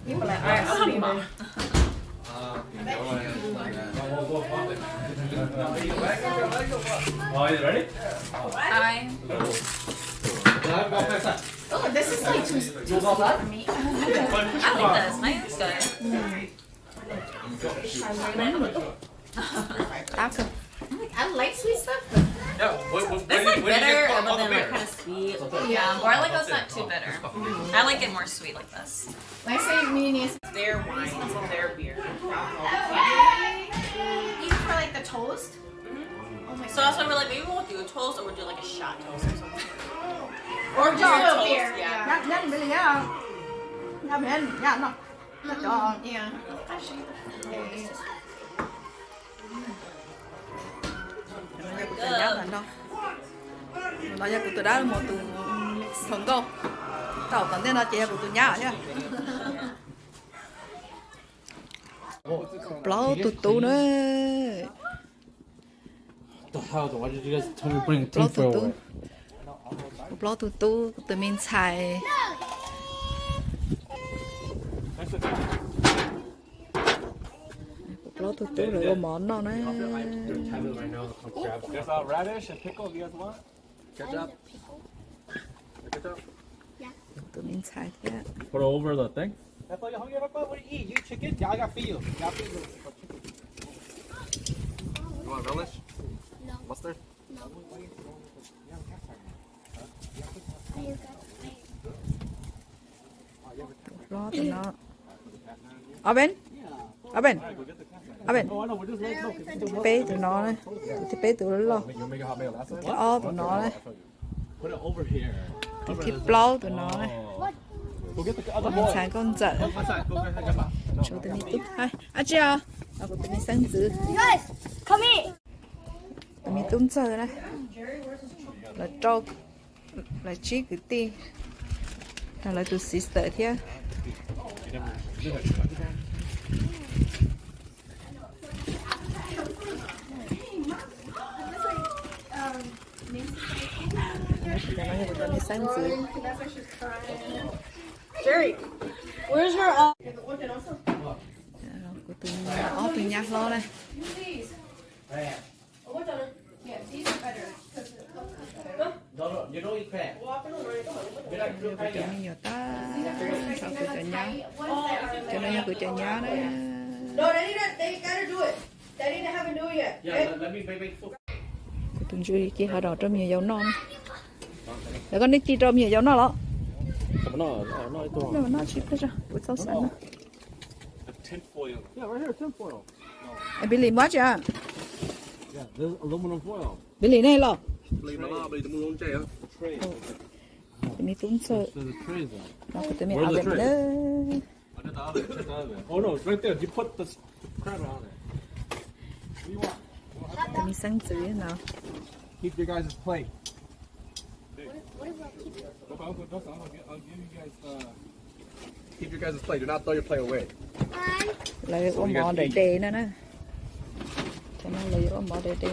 People like, "All right, I'll be there." Hi. Oh, this is like too, too sweet for me. I like this. I think it's good. Tab kawg. I like sweet stuff, but yeah, what, what, this is like bitter, but then like kind of sweet. Yeah, garlic is not too bitter. I like it more sweet like this. Their wine, it's their beer. Even for like the toast. So that's why we're like, maybe we won't do a toast, or we'll do like a shot toast or something. Or just a toast, yeah. No yog kuv tus dab mus tus hluas nkauj. Tau tom ntej no ces yog kuv tus nyab thiab. Plaub tus tub na. Plaub tus tub. Kuv plaub tus tub, kuv tus me ntxhais. Kuv plaub tus tub lawv ua mov noj na. Kuv tus me ntxhais thiab. Tus hlob tus no. Aben, Aben, Aben. Thib peb tus no, tus thib peb tus loj, tus thib ob tus no, tus thib plaub tus no. Ntxhais nkauj ntxawm. Tshuav tus me tub, ab tsi os, kuv tus me xeeb ntxwv. Tus me tub ntxawg na, lawv rau, lawv tsib kwv tij, lawv tus sister thiab. Tus no yog kuv tus me xeeb ntxwv. Kuv tus me ob tug nyab hlob na. Kuv cov me nyuam tab, kuv cov nyab, cov no yog kuv cov nyab na. Kuv tus ntsuj ci hov rau me nyuam yaus noj. Lawv koj nej ci rau me nyuam yaus noj los? Noj tsis peb, kuv txhob xav no. Pis lis muab tsi? Pis lis ne los? Tus me tub ntxawg, no kuv tus me Aben na. Tus me xeeb ntxwv no. Lawv ua mov dawm de no na. Cov no lawv yuav ua mov dawm de.